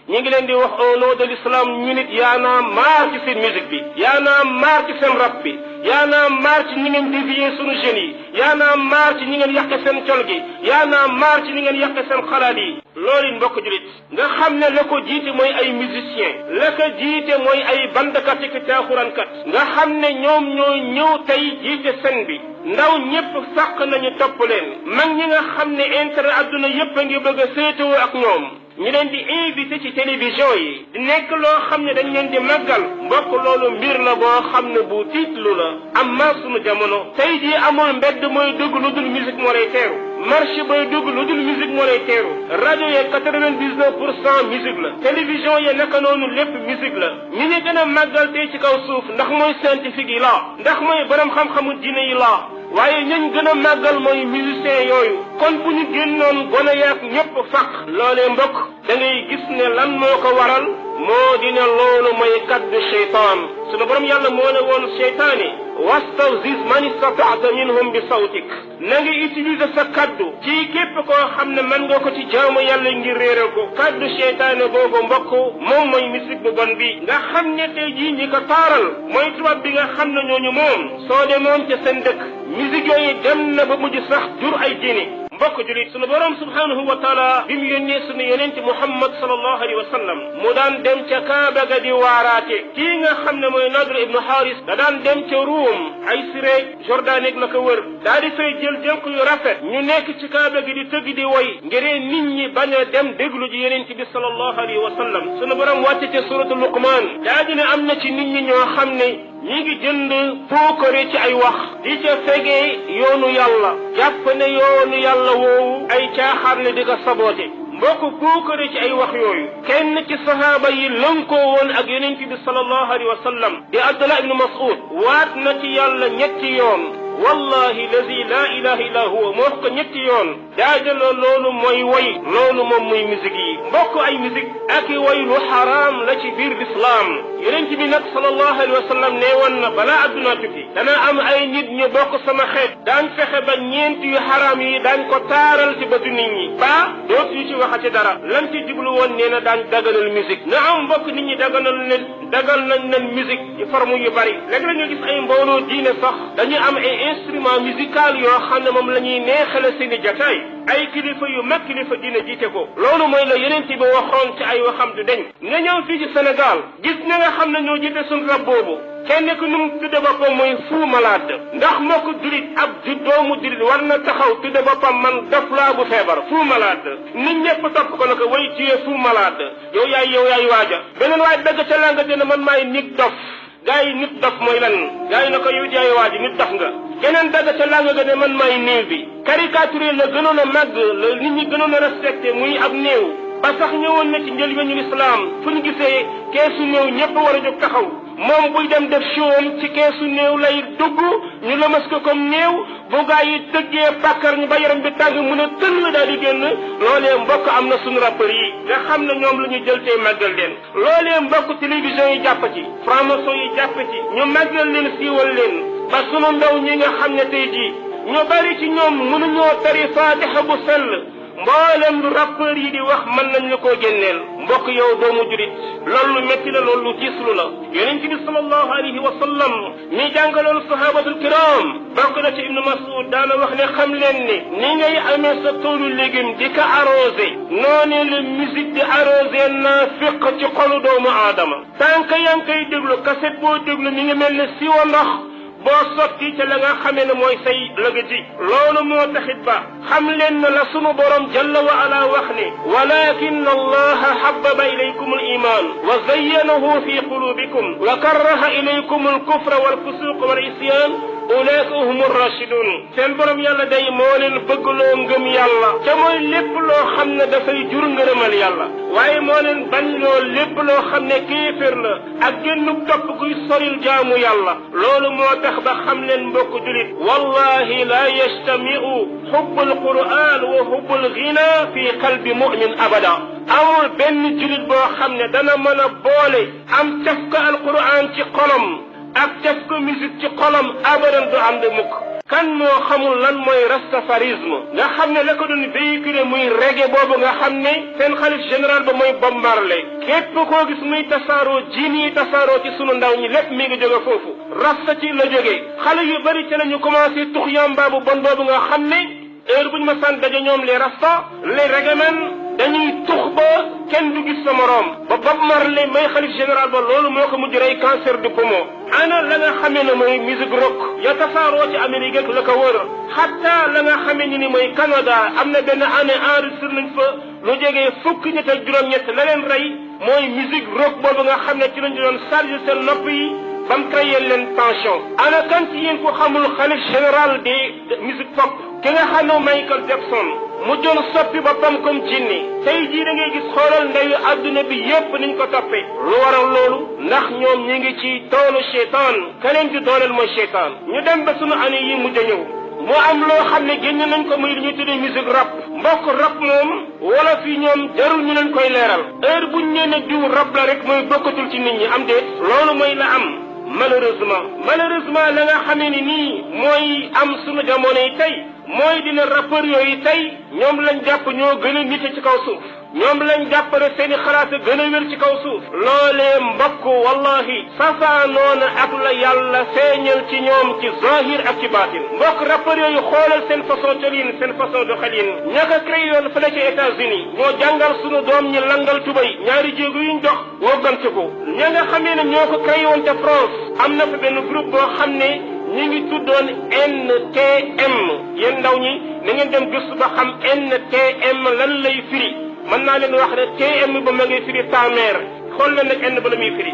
ñi ngi leen di wax au nom de l'islam ñu nit yaa naa maar ci seen musique bi yaa naa maar ci seen rap bi yaa naa maar ci ñi ngeen dévier sunu jeunes yi yaa naa maar ci ñi ngeen yàqe seen col gi yaa naa maar ci ñi ngeen yàqe seen xalaat yi loolu mbokk julit nga xam ne la ko jiite mooy ay musicien la ko jiite mooy ay bandkat ci taaxuraankat nga xam ne ñoom ñoo ñëw tey jiite seen bi ndaw ñëpp sàq nañu topp leen mag ñi nga xam ne intérêt adduna yëpp a ngi bëgg a séetoo ak ñoom ñu leen di invité ci télévision yi di nekk loo xam ne dañ leen di màggal mbokk loolu mbir la boo xam ne bu tiitlu la amma sunu jamono tey jii amul mbedd mooy dugg lu dul musique moo lay teeru marché booy dugg lu dul musique moo lay teeru rajo ye 99% musique la télévision ye naka noonu lépp musique la ñu ñu gën a màggal tey ci kaw suuf ndax mooy scientifique yi la ndax mooy borom xam-xamu diine yi la waaye ñañ gën a màggal mooy musicien yooyu kon bu ñu génnoon gone yaak ñëpp faq loolee mbokk da ngay gis ne lan moo ko waral moo dina loolu mooy kaddu cheytaan sunu borom yàlla moo ne woon cheytaani wastawziz man istataata minhum bi sawtik na nga utiliser sa kaddu ci képp koo xam ne mën nga ko ci jaamu yàlla ngir réeral ko kaddu cheytaane googu mbokk moom mooy musique bu bon bi nga xam ne tey jii ñi ko taaral mooy tubaab bi nga xam ne ñooñu moom soo demoon ca seen dëkk musique yooyu dem na ba mujj sax jur ay diine mbokk julit sunu borom subhanahu wa taala bi mu yónnee sunu yonent Muhammad sallallahu alayhi wa sallam mu daan dem ca Kaaba ga di waaraate kii nga xam ne mooy Nadr ibnu Haris da daan dem ca Ruum ay Syrie Jordan ak la ko wër daa di fay jël jënk yu rafet ñu nekk ci Kaaba gi di tëgg di woy ngiree nit ñi bañ a dem déglu ji yonent bi sallallahu alayhi wa sallam sunu borom wàcce ca suratu Luqman daa di ne am na ci nit ñi ñoo xam ne ñi ngi jënd puukare ci ay wax di ca fegee yoonu yàlla jàpp ne yoonu yàlla woowu ay caaxaan ne di ko saboote mbokk puukare ci ay wax yooyu kenn ci sahaaba yi lënkoo woon ak yonent bi sallallahu alayhi wa sallam di Abdullah ibnu Mas'ud waat na ci yàlla ñetti yoon wallahi lazi la ilaha illa huwa moo wax ko ñetti yoon daajaloo loolu mooy woy loolu moom muy musique yi mbokk ay musique ak i woy lu xaraam la ci biir lislaam yonent bi nag sallallahu alayhi wa sallam nee woon na balaa adduna tukki dana am ay nit ñu bokk sama xeet daañ fexe ba ñeent yu xaraam yi daañ ko taaral ci bëtu nit ñi ba dootuñu ci waxati dara lan ci jublu woon nee na daañ daganal musique na am mbokk nit ñi dagal nañ leen musique ci forme yu bari léegi la nga gis ay mbooloo diine sax dañu am ay instrument musical yoo xam ne moom la ñuy neexale seeni jataay ay kilifa yu mag kilifa diine jiite ko loolu mooy la yonent bi waxoon ci ay waxam du deñ nga ñëw fii ci Sénégal gis ña nga xam ne ñoo jiite suñu rab boobu kenn ku nu mu tudde boppam mooy Fou Malade ndax moo ko julit ab ju doomu julit war na taxaw tudde boppam man dof laa bu feebar Fou Malade nit ñëpp topp ko na ko way tuyee Fou Malade yow yaay waaja beneen waaye dëgg ca la nga dina man maay nit dof gaa yi nit dof mooy lan gaa yi na ko yow yaay waaji nit dof nga keneen dagg ca laa nga gën ne man maay néew bi caricature la gënoon a màgg la nit ñi gënoon a respecté muy ab néew ba sax ñëwoon na ci njëlbéenu lislaam fu ñu gisee keesu néew ñëpp war a jóg taxaw moom buy dem def showam ci keesu néew lay dugg ñu lëmas ko comme néew bu gaa yi tëggee bàkkar ñu ba yaram bi tàng mu ne tëll daal di génn loolee mbokk am na suñu rappeur yi nga xam ne ñoom la ñu jël tey màggal leen loolee mbokk télévision yi jàpp ci franc-maçon yi jàpp ci ñu màggal leen siiwal leen ba sunu ndaw ñi nga xam ne tey jii ñu bari ci ñoom mënuñoo tari faatixa bu sell mboolem lu rappeur yi di wax mën nañ la koo génneel mbokk yow doomu jurit loolu métti la loolu tiislu la yonent bi sallallahu alayhi wa sallam mi jàngaloon sahabatul kiram bokk na ci ibnu Mas'ud daana wax ne xam leen ni ngay amee sa toolu légume di ko arrosé noonee la musique di arrosé naafiq ci xolu doomu aadama tant que yaa ngi koy déglu kaset boo déglu mi ngi mel ne siwa ndox boo sotti ca la nga xamee ne mooy say lëgëji loolu moo taxit ba xam leen na la sunu borom jalla wa ala wax ne walakin allaha habbaba ilaykum al iman wa zayyanahu fi qulubikum wa karraha ilaykum al kufra wal fusuq wal isyan ulaika hum rashidun seen borom yàlla day moo leen bëggloo ngëm yàlla ca mooy lépp loo xam ne dafay jur ngërëmal yàlla waaye moo leen bañ loo lépp loo xam ne kéefér la ak génnub topp kuy soril jaamu yàlla loolu moo tax ba xam leen mbokk julit wallahi la yajtamiu xubbul quran wa xubbul ghina fi qalbi mu'min abada amul benn julit boo xam ne dana mën a boole am caf ka alquran ci xolam ak caf ko musique ci xolam abadan du ànd mukk kan moo xamul lan mooy rastafarisme nga xam ne la ko doon véhiculé muy reggae boobu nga xam ne seen xalif général ba mooy Bob Marley képp koo gis muy tasaaroo jiin yi tasaaroo ci sunu ndaw ñi lépp mi ngi jóge foofu rasta ci la jógee xale yu bari ci la ñu commencé tux yamba bu bon boobu nga xam ne heure bu ñu ma sant daje ñoom les rasta les reggaemen dañuy tux ba kenn du gis sa moroom ba Bob Marley may xalif général ba loolu moo ko mujj rey cancer du poumon ana la nga xamee ne mooy musique rock ya tasaaroo ci Amérique ak la ko wër xatta la nga xamee ni mooy Canada am na benn année enregistré nañ fa lu jógee fukki nit ak juróom-ñett la leen rey mooy musique rock boobu nga xam ne ci lañu doon chargé seen nopp yi ba mu créé leen tension ana kan ci yéen ko xamul xalif général de musique pop ki nga xam ne Michael Jackson mu doon soppi boppam comme jinni tey jii da ngay gis xoolal ndeyu adduna bi yépp niñ ko toppee lu waral loolu ndax ñoom ñi ngi ci toolu cheytaan ka leen di dooleel mooy cheytaan ñu dem ba sunu année yi mujj a ñëw mu am loo xam ne génn nañ ko muy li ñuy tuddee musique rap mbokk rap moom wala fi ñoom jarul ñu leen koy leeral heure buñ nee ne diw rap la rek mooy bokkatul ci nit ñi am déet loolu mooy la am malheureusement la nga xamee ni nii mooy am sunu jamono yi tey mooy dina rappeur yooyu tey ñoom lañ jàpp ñoo gën a nite ci kaw suuf ñoom lañ jàpp ne seeni xalaat gën a wér ci kaw suuf loolee mbokk wallahi safaanoona ak la yàlla feeñal ci ñoom ci zahir ak ci baatin mbokk rappeur yooyu xoolal seen façon colin seen façon doxalin ña ko créé yoon fële ci États-Unis ñoo jàngal sunu doom ñi langal tubay ñaari jéego yuñ dox woggante ko ña nga xamee ne ñoo ko créé woon ca France am na fa benn groupe boo xam ne ñi ngi tuddoon NTM yéen ndaw ñi na ngeen dem gëstu ba xam NTM lan lay firi mën naa leen wax ne TM ba ma ngay firi ta mère xool leen nag N ba la muy firi